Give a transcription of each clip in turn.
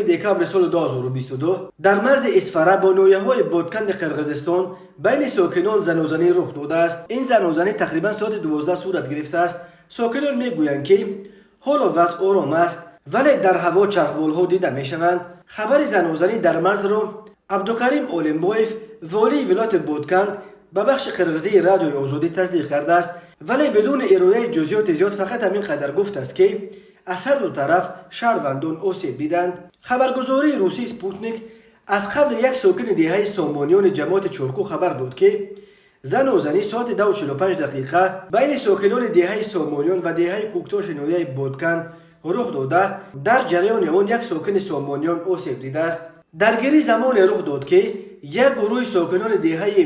декабри соли 2022 дар марзи Исфара бо ноҳияҳои Ботканди Қирғизистон байни сокинон занозанӣ рух додааст. Ин занозанӣ тақрибан соати 12 сурат гирифтааст. Сокинон мегӯянд, ки ҳоло вазъ ором аст, вале дар ҳаво чархболҳо дида мешаванд. Хабари занозанӣ дар марзро Абдукарим Олимбоев, волии вилояти Ботканд, ба бахши қирғизии Радиои Озодӣ тасдиқ кардааст, вале бидуни ирояи ҷузъиёти зиёд фақат ҳамин қадар гуфтааст, ки аз ҳар ду тараф шаҳрвандон осеб диданд. Хабаргузории русии Спутник аз қавли як сокини деҳаи Сомониёни ҷамоати Чоркӯ хабар дод, ки занозанӣ соати 2:45 дақиқа байни сокинони деҳаи Сомониён ва деҳаи Кӯктоши ноҳияи Ботканд рух дода, дар ҷараёни он як сокини Сомониён осеб дидааст. Даргирӣ замоне рух дод, ки як гурӯҳи сокинони деҳаи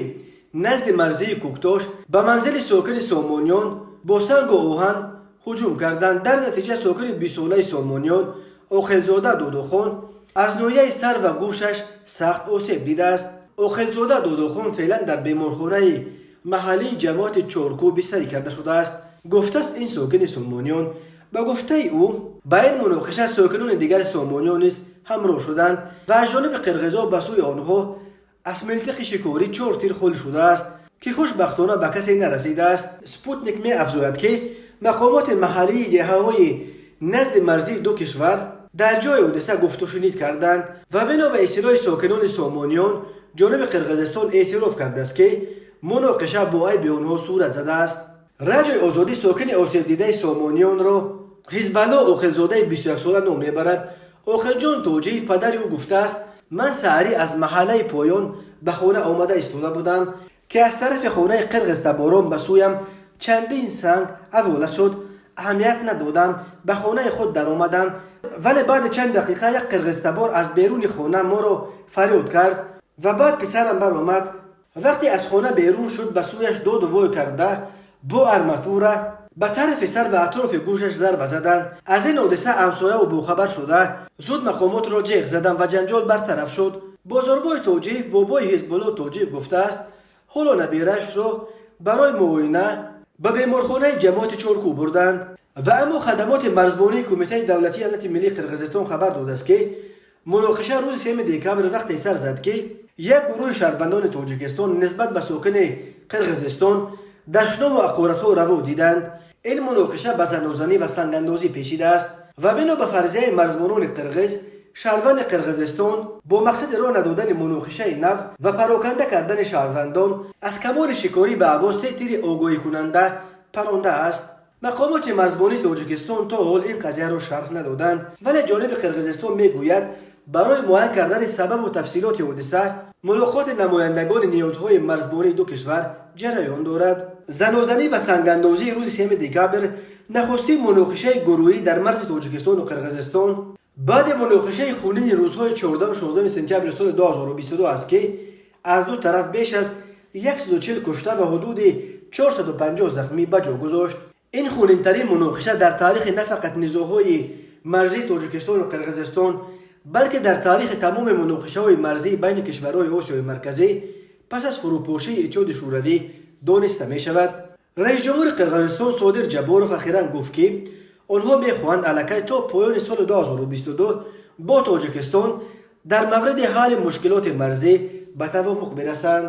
назди марзии Кӯктош ба манзили сокини Сомониён бо сангу оҳан ҳуҷум карданд. Дар натиҷа сокини 20-солаи Сомониён Оқилзода Додухон аз ноҳияи сар ва гӯшаш сахт осеб дидааст. Оқилзода Додухон феълан дар беморхонаи маҳаллии ҷамоати Чоркӯ бистарӣ карда шудааст, гуфтааст ин сокини Сомониён. Ба гуфтаи ӯ, ба ин муноқиша сокинони дигари Сомониён низ ҳамроҳ шуданд ва аз ҷониби қирғизо ба сӯи онҳо аз милтиқи шикорӣ чор тир холӣ шудааст, ки хушбахтона ба касе нарасидааст. Спутник меафзояд, ки мақомоти маҳаллии деҳаҳои назди марзии ду кишвар дар ҷои ҳодиса гуфтушунид карданд ва бино ба иттилои сокинони Сомониён, ҷониби Қирғизистон эътироф кардааст, ки муноқиша бо айби онҳо сурат задааст. Радиои Озодӣ сокини осебдидаи Сомониёнро Ҳизбалло Оқилзодаи 21-сола ном мебарад. Оқилҷон Тоҷиев, падари ӯ, гуфтааст: «Ман саҳарӣ аз маҳаллаи поён ба хона омада истода будам, ки аз тарафи хонаи қирғизтаборон ба сӯям чандин санг авола шуд. Аҳамият надодам, ба хонаи худ даромадам, вале баъди чанд дақиқа як қирғизтабор аз беруни хона моро фарёд кард ва баъд писарам баромад. Вақте аз хона берун шуд, ба сӯяш доду вой карда, бо арматура ба тарафи сар ва атрофи гӯшаш зарба заданд. Аз ин ҳодиса ҳамсояу бохабар шуда, зуд мақомотро ҷеғ задам ва ҷанҷол бартараф шуд». Бозорбой Тоҷиев, бобои Ҳизбулло Тоҷиев, гуфтааст, ҳоло набираашро барои муоина ба беморхонаи ҷамоати Чоркӯ бурданд. Ва аммо хадамоти марзбонии Кумитаи давлатии амнияти миллии Қирғизистон хабар додааст, ки муноқиша рӯзи 3 декабр вақте сар зад, ки як гурӯҳи шаҳрвандони Тоҷикистон нисбат ба сокини Қирғизистон дашному ҳақоратҳо раво диданд. Ин муноқиша ба занозанӣ ва сангандозӣ печидааст ва бино ба фарзияи марзбонони қирғиз, шаҳрванди Қирғизистон бо мақсади роҳ надодани муноқишаи нав ва пароканда кардани шаҳрвандон аз камони шикорӣ ба ҳаво се тири огоҳикунанда парондааст. Мақомоти марзбонии Тоҷикистон то ҳол ин қазияро шарҳ надоданд, вале ҷониби Қирғизистон мегӯяд, барои муайян кардани сабабу тафсилоти ҳодиса мулоқоти намояндагони ниҳодҳои марзбонии ду кишвар ҷараён дорад. Занозанӣ ва сангандозии рӯзи 3 декабр нахустин муноқишаи гурӯҳӣ дар марзи Тоҷикистону Қирғизистон баъди муноқишаи хунини рӯзҳои 14-16 сентябри соли 2022 аст, ки аз ду тараф беш аз 140 кушта ва ҳудуди 450 захмӣ ба ҷо гузошт. Ин хунинтарин муноқиша дар таърихи на фақат низоъҳои марзии Тоҷикистону Қирғизистон, балки дар таърихи тамоми муноқишаҳои марзии байни кишварҳои Осиёи Марказӣ пас аз фурӯпошии Иттиҳоди Шӯравӣ дониста мешавад. Раисҷумҳури Қирғизистон Содир Ҷаборов ахиран гуфт, ки онҳо мехоҳанд аллакай то поёни соли 2022 бо Тоҷикистон дар мавриди ҳалли мушкилоти марзӣ ба тавофуқ бирасанд.